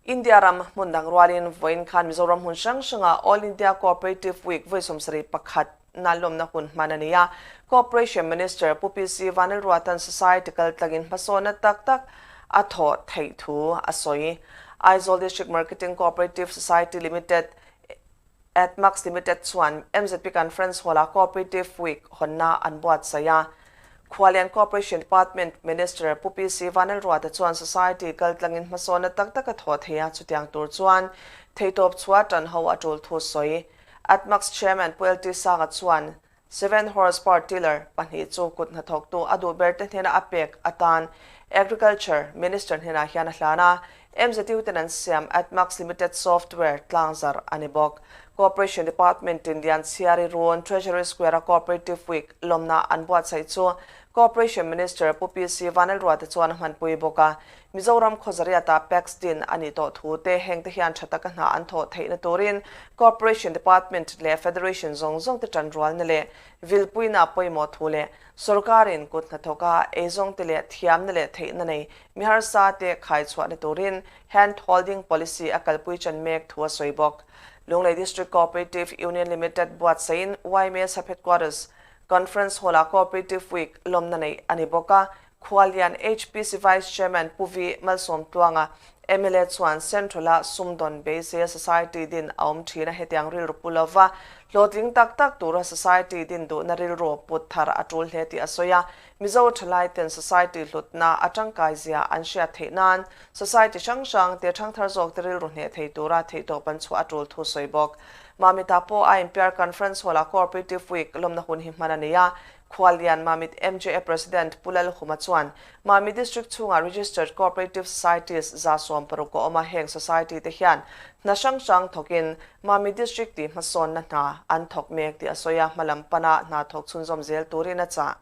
India ram hmun dang rualin vawiin khan Mizoram hmun hrang hrangah All India Cooperative Week vawi 71 na lawmna hun hman a ni a. Cooperation Minister Pu PC Vanlalruatan Society kal tlangin hmasawnna tak tak a thawh theih thu a sawi. Aizawl District Marketing Cooperative Society Limited, Admax Limited chuan MZP Conference Hall-ah Cooperative Week hawnna an buatsaih a. Khualian Cooperation Department Minister Pu PC Vanlalruata chuan Society kal tlangin hmasawnna tak tak a thawh thei a, chutiang tur chuan theitawp chhuah tan ho a tul thu sawi. Admax Chairman Pu LT Sanga chuan 7 horsepower tiller pahnih chu kut hnathawktu a duh berte hnena a pek atan Agriculture Minister hnenah hian a hlan a, MZU ten an siam Admax Limited software tlangzarh a ni bawk. Cooperation Department in Lianchhiari Run Treasury Square-a Cooperative Week lawmna an buatsaih chu Cooperation Minister Pu PC Vanlalruata chuan a hmanpui bawk a. Mizoram khawzariatah PACS din a nih tawh thu te hengte hian tha taka hna an thawh theihna turin Cooperation Department leh Federation zawng zawng te tanrualna leh vilpuina pawimawh thu leh Sawrkarin kut hnathawka eizawngte leh thiamna leh theihna nei mi harsa te khaichhuahna turin Hand Holding Policy a kalpui chan mek thu a sawi bawk. Lunglei District Cooperative Union Limited buatsaihin YMA Sub-Headquarters Conference Hall-ah Cooperative Week lawmna neih a ni bawk a, Khualian HPC Vice Chairman Pu Vi Malsawmtluanga, mla chuan Central-a sumdawn beiseia Society din a awm thin a, hetiang rilru pu lova hlawhtling tak tak tura Society din duhna rilru put thar a tul hle tih a sawi a. Mizo thalaiten Society hlutna a tangkai zia an hriat theih nan Society hrang hrang te thangthar zawkte rilru hneh thei tura theihtawp an chhuah a tul thu sawi bawk. Mamita pawh a inpiar Conference Hall-ah Cooperative Week lawmna hun hi hman a ni a, Khuallian Mamit MJA President Pu Lalhuma chuan Mamit District chhungah Registered Cooperative Societies 160 a awm a, heng society te hian hna hrang hrang thawkin Mamit District tih hmasawnna hna an thawk mek tih a sawi a, hmalam pana hna thawk chhunzawm zel turin a chah.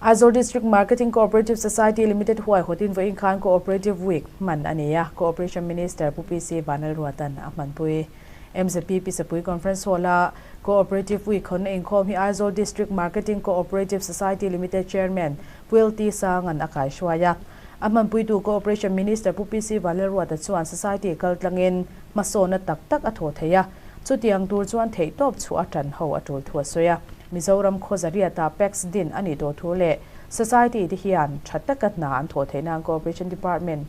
Aizawl District Marketing Cooperative Society Limited huaihawtin vawiin khan Cooperative Week hman a ni a, Cooperation Minister Pu PC Vanlalruatan a hmanpui. MZP Pisapui Conference Hall-a Cooperative Week hawnna inkhawm hi Aizawl District Marketing Cooperative Society Limited Chairman Pu LT Sanga'n a kaihruai a. A hmanpuitu Cooperation Minister Pu PC Vanlalruata chuan Society kal tlangin hmasawnna tak tak a thawh thei a, chutiang tur chuan theihtawp chhuah a tan ho a tul thu a sawi a. Mizoram khawzariata PACS din a nih tawh thu leh Society te hian tha taka hna an thawh theih nan Cooperation Department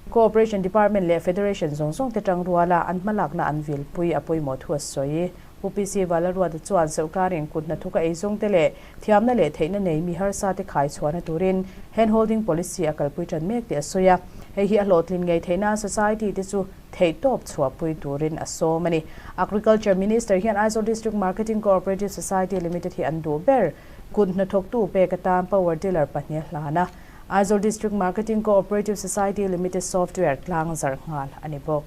Cooperation Department leh Federation zawng zawng te tangruala an hmalakna an vilpui a pawimawh thu a sawi. Pu PC Valaruata chuan sawrkarin kut hnathawka eizawng te leh thiamna leh theihna nei mi harsa te khai chhuahna turin Hand Holding Policy a kalpui tan mek tih a sawi a. Hei hi a hlawhtlin ngei theih nan Society te chu theihtawp chhuahpui turin a sawm a ni. Agriculture Minister hian Aizawl District Marketing Cooperative Society Limited hi an duh ber kut hnathawktu pek atan Power Tiller pahnih a hlan a. Aizawl District Marketing Cooperative Society Limited software tlang zarh nghal a ni bawk.